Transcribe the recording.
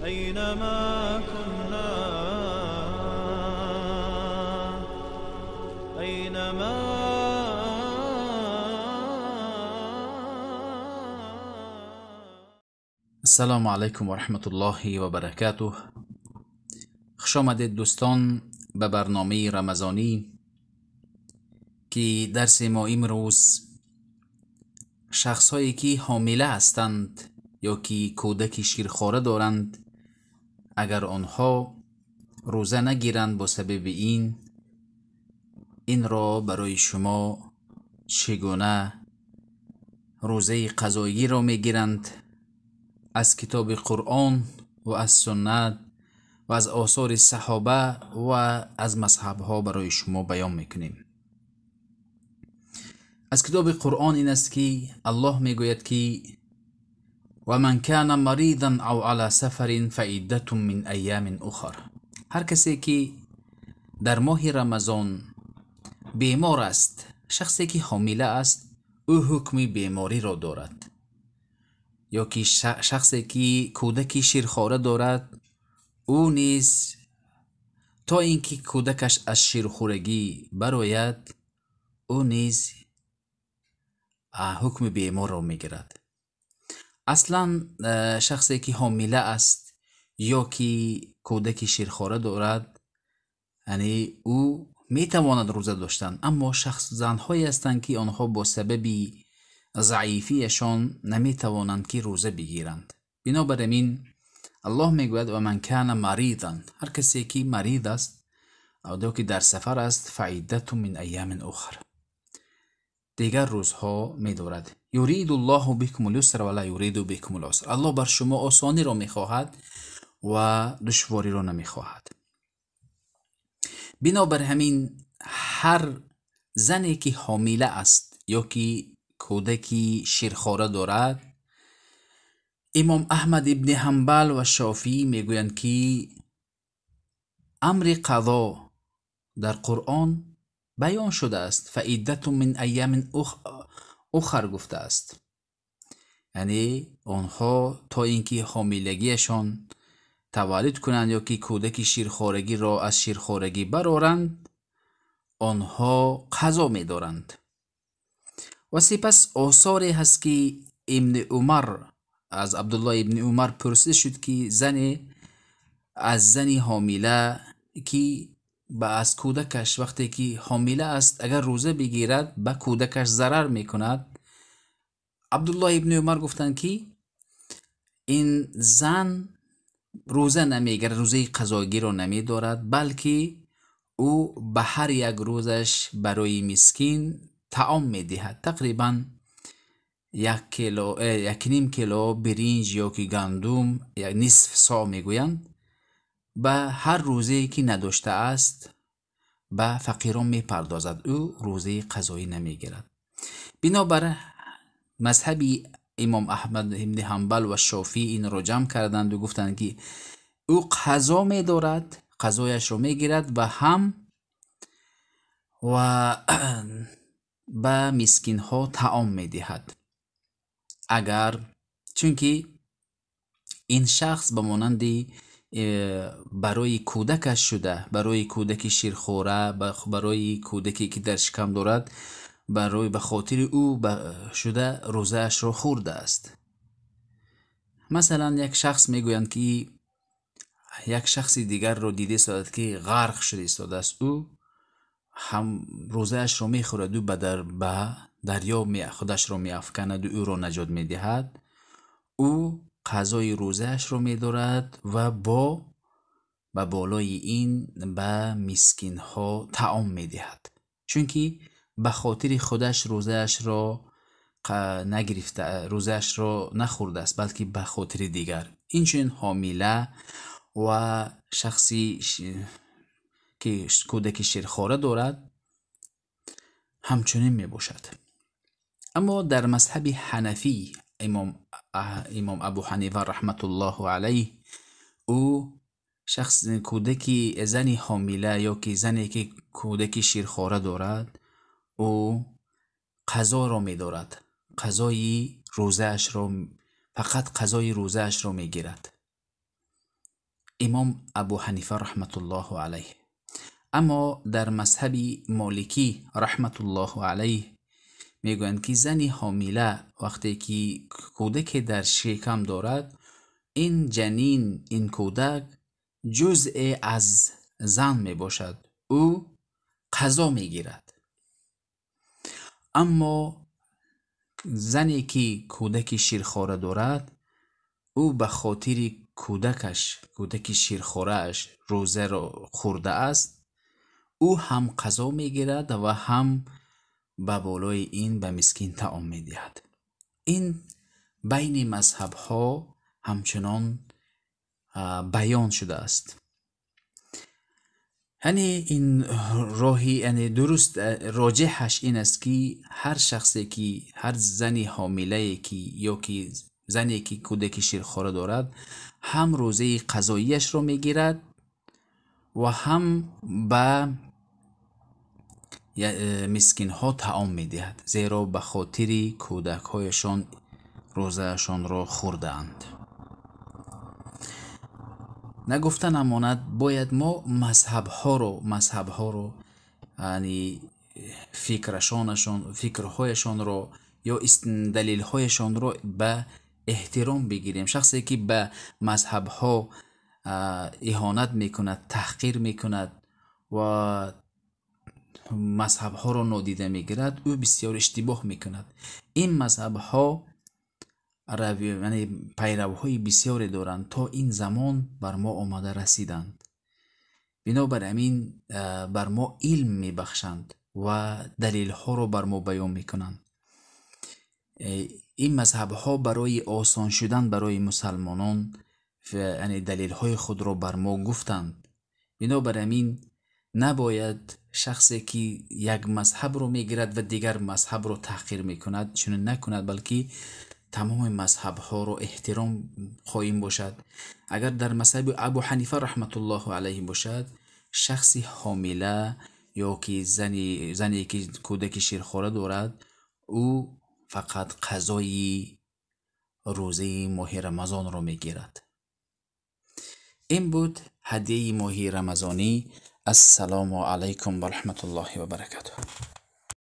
أينما كنا، أينما. السلام علیکم و رحمت الله و برکاته. خوش آمدید دوستان به برنامه رمضانی که درس ما امروز شخص هایی که حامله هستند یا که کودک شیرخواره دارند، اگر آنها روزه نگیرند با سبب این را برای شما چگونه روزه قضایی را میگیرند از کتاب قرآن و از سنت و از آثار صحابه و از مذهب ها برای شما بیان میکنیم. از کتاب قرآن این است که الله میگوید که و من کان مریضا او علی سفر فعدة من ایام اخر. هر کسی که در ماه رمضان بیمار است، شخصی که حامله است، او حکم بیماری را دارد، یا که شخصی که کودک شیرخواره دارد، او نیز تا اینکه کودکش از شیرخوارگی برآید، او نیز حکم بیمار را میگیرد. اصلا شخصی که حامله است یا که کودک شیرخواره دارد، یعنی او میتواند روزه داشتن، اما شخص زنهایی هستند که آنها با سبب ضعیفیشان نمیتوانند که روزه بگیرند. بنابراین الله میگوید و من کان مریضا، هر کسی که مریض است او که در سفر است، فعدة من ایام اخر، دیگر روزها میدارد. یرید الله بكم اليسر ولا یرید بكم العسر. الله بر شما آسانی را میخواهد و دشواری را نمیخواهد. بنابر همین هر زنی که حامله است یا که کودکی شیرخواره دارد، امام احمد ابن حنبل و شافعی میگویند که امر قضا در قرآن بیان شده است، فعدة من ایام اخر گفته است، یعنی آنها تا اینکه حاملگیشان تولد کنند یا که کودک شیرخوارگی را از شیرخوارگی برآرند، آنها قضا می‌دارند. و سپس آثاری هست که ابن عمر، از عبدالله ابن عمر پرسیده شد که زن از زنی حامله که از کودکش وقتی که حامله است اگر روزه بگیرد به کودکش ضرر میکند. عبدالله ابن عمر گفتند که این زن روزه نمیگیرد، روزه قضاگی را نمیدارد، بلکه او به هر یک روزش برای مسکین طعام میدهد، تقریبا 1.5 کیلو برنج یا که گندم، یک نصف سا میگویند، به هر روزه که نداشته است به فقیران میپردازد، او روزه قضایی نمیگیرد. بنابر مذهب امام احمد بن حنبل و شافعی این را جمع کردند و گفتند که او قضا میدارد، قضایش را میگیرد و هم و به مسکین ها طعام میدهد. اگر چونکه این شخص به مانند برای کودکش شده، برای کودک شیرخواره، برای کودکی که در شکم دارد، برای به خاطر او شده روزه اش را خورده است. مثلا یک شخص میگویند که یک شخص دیگر را دیده است که غرق شده ایستاده است، او هم روزه اش را میخورد و به دریا خودش را میافکند و او را نجات میدهد، او قضای روزه اش را میدارد و با به بالای این به مسکین ها طعام میدهد، چونکه به خاطر خودش روزه اش را نگرفته، روزه اش را نخورده است، بلکه به خاطر دیگر. این چنین حامله و شخصی که کودک شیرخواره دارد همچنین می باشد. اما در مذهب حنفی امام ابو حنیفه رحمت الله علیه، او شخص کودکی زنی حامله یا که زنی که کودکی شیرخواره دارد، او قضا را می دارد، قضای روزه اش را، فقط قضای روزه اش را می گیرد. Имом Абу Ҳанифа раҳматуллоҳу алайҳ. Аммо дар мазҳаби Моликӣ раҳматуллоҳу алайҳ мегӯянд, ки зани ҳомила вақте ки кӯдаке дар шикам дорад, ин ҷанин, ин кӯдак ҷузъе аз зан мебошад, ӯ қазо мегирад. Аммо зане ки кӯдаки ширхора дорад, ӯ ба хотири кӯдакаш, кӯдаки ширхорааш рӯзаро хӯрдааст, ӯ ҳам қазо мегирад ва ҳам ба болои ин ба мискин таом медиҳад. Ин байни мазҳабҳо ҳамчунон баён шудааст. Яъне ин роҳи, яъне дуруст роҷеҳаш ин аст, ки ҳар шахсе ки, ҳар зани ҳомилае ки ё ки зане ки кӯдаки ширхора дорад, ҳам рӯзаи қазоияшро мегирад ва ҳам ба мискинҳо таом медиҳад, зеро ба хотири кӯдакҳояшон рӯзаашонро хӯрдаанд. Нагуфта намонад, бояд мо мазҳабҳоро, яъне фикрҳояшонро ё далелҳояшонро ба эҳтиром бигирем. Шахсе ки ба мазҳабҳо иҳонат мекунад, таҳқир мекунад ва мазҳабҳоро нодида мегирад, ӯ бисёр иштибоҳ мекунад. Ин мазҳабҳо яъне пайравҳои бисёре доранд, то ин замон бар мо омада расиданд. Бинобар ҳамин бар мо илм мебахшанд ва далелҳоро бар мо баён мекунанд. Ин мазҳабҳо барои осон шудан барои мусалмонон, яъне далелҳои худро бар мо гуфтанд. Бинобар ҳамин набояд шахсе ки як мазҳабро мегирад ва дигар мазҳабро таҳқир мекунад чунин накунад, балки тамоми мазҳабҳоро эҳтиром қоим бошад. Агар дар мазҳаби Абу Ҳанифа раҳматуллоҳу алайҳ бошад, шахси ҳомила ё ки зане ки кӯдаки ширхора дорад, ӯ фақат қазои рӯзаи моҳи Рамазонро мегирад. Ин буд ҳадияи моҳи Рамазонӣ. Ассалому алайкум ва раҳматуллоҳи ва баракатуҳ.